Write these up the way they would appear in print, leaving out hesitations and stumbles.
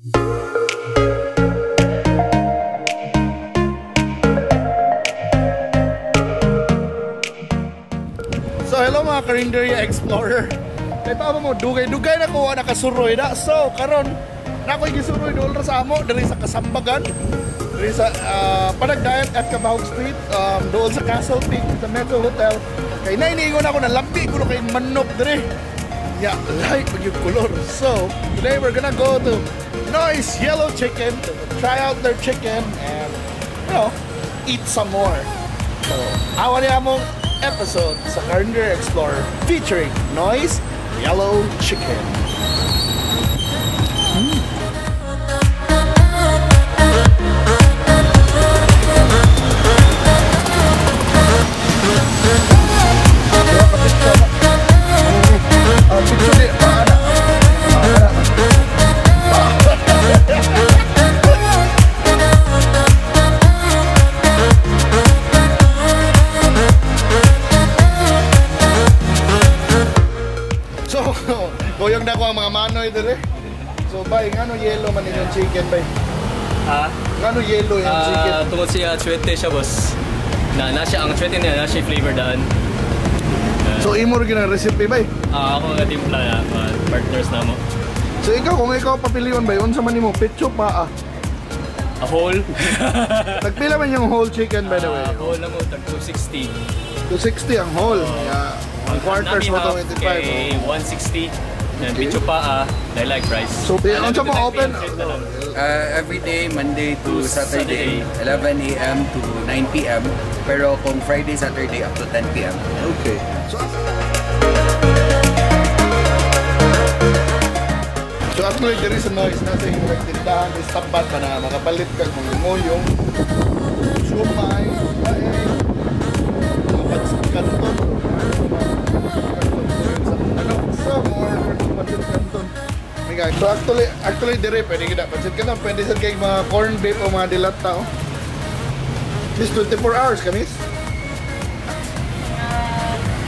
So hello, mga Carinderia Explorer. Kay pa mo dugay-dugay na ko nakasuroy na. So karon na ako'y gisuroy dool ra sa amo diri sa Kasambagan. Diri sa Panagdayan at Cabahug Street, dool sa Castle Peak, sa Metro Hotel. Kay nainiingon ako na lambi ko kay manok diri. Yeah, light pag yung color. So today we're gonna go to Noy's Yellow Chicken to try out their chicken and eat some more. So, awa niya among episode sa Carinderia Explorer featuring Noy's Yellow Chicken. Picture di, ana. So, goyong na ko ang mga manoy dire. So, bay, ngano yellow man inyong chicken, bay? Ha? Ngano yellow yung chicken? Tungod siya, chwete siya, boss. Na siya, ang chwete niya, na siya flavor daan. So, imo rin ang recipe, bay? Ako nga timpla na, partners na mo. So, ikaw, kung ikaw papilion, bay, unsa man nimo, pecho pa, ah? A whole? Tagpila man yung whole chicken, by the way? Whole na mo, tag 260. 260 ang whole. Yeah. Ang quarters mo to, 25. Kay 160. Then Okay. pecho pa, I like rice. So, unsa mo open? Every day, Monday to To Saturday, Saturday. 11 a.m. to 9 p.m. Pero kung Friday, Saturday, up to 10 p.m. Okay. So actually, there is a noise na sa inyong tindahan is tapat ka na makapalit ka mga ngoyong, siomai, bae, mga pansit canton, ano, sa more pansit canton. So actually dire pwede kita pansit canton, pwede sa kay mga corn beef o mga dilata, oh. This 24 hours kamis?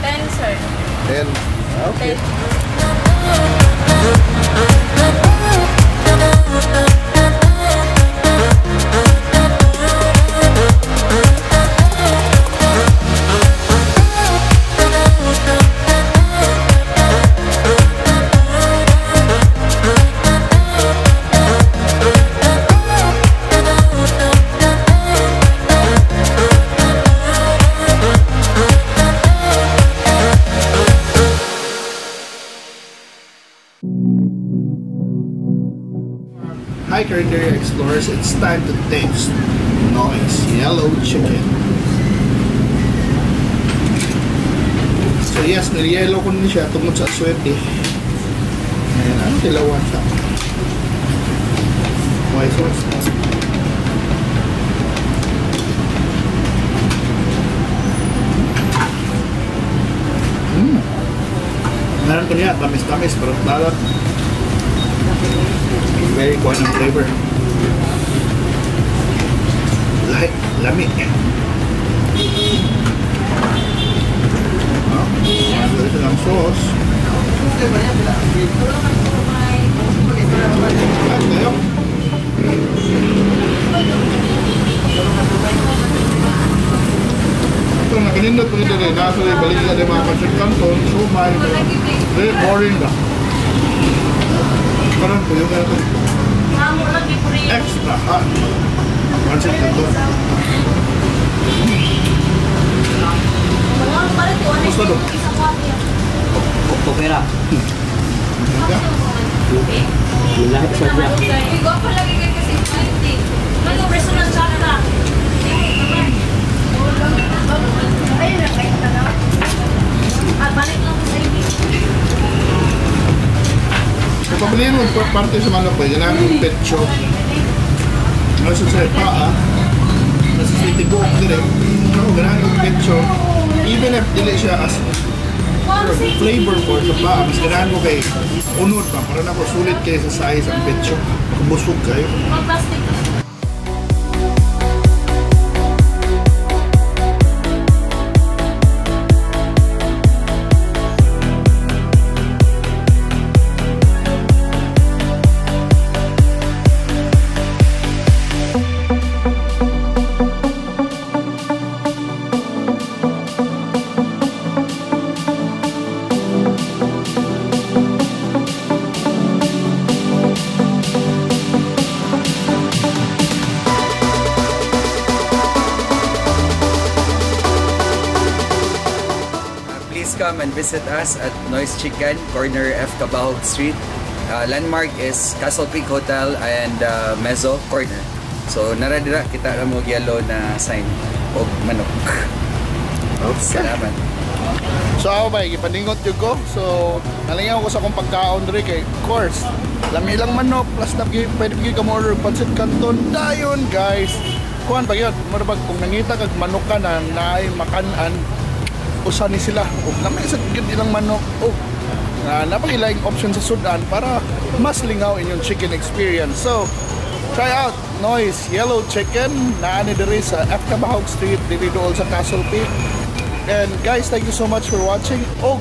10, sir. 10. Okay. 10. Hi, Carinderia Explorers, it's time to taste Noy's Yellow Chicken. So yes, nil-yellow ko ni siya tungod sa swerte. Ayan, ano tilawan siya? White sauce. Meron ko niya, tamis-tamis, pero dalat. Very kuha ng flavor. Lahi, lami. Oh, ito lang sauce. Kayo. Ito, nakinindot ko nito rin. Nasa rin, balik na rin mga pansit canton, siomai. Very boring ba? Parang tuyo na ito. Extra hot. Pansit canton. Gusto doon? Okay ra. Lahat sa niya. So, pabilin mo parte sa manok ko, yan ang pecho. Nasa sa paa, nasa sa tibok dire. Ako ganahan yung pecho. Even if dili siya as flavor for sa paa, mas ganahan ko kay unod pa. Para na ko sulit kay sa size ang pecho. Makabusog kayo. come and visit us at Noise Chicken, corner F. Cabahug Street. Landmark is Castle Peak Hotel and Mezzo corner. So nara dira, kita ra mo yellow na sign og manok. Okay. Salamat. So ako ba, gipaningot jud ko. So, nalingaw ko sa akong pagkaon diri kay, of course, lami lang manok plus na pwede gyud ka mo order pancit canton. Dayon, guys. Kuan pa gyud, mura bag kung nangita kag manok ka na naay makan-an, usa ni sila. Ug lami sa gyud ilang manok. Og na napakilaing option sa sudan para mas lingaw inyong chicken experience. So, try out Noise Yellow Chicken naa ni diri sa F. Cabahug Street, diri dool sa Castle Peak. And guys, thank you so much for watching. Og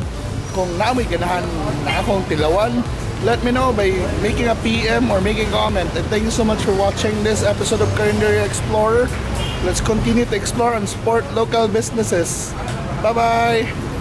kung naa moy ganahan na akong tilawan, let me know by making a PM or making a comment. And thank you so much for watching this episode of Carinderia Explorer. Let's continue to explore and support local businesses. Bye-bye!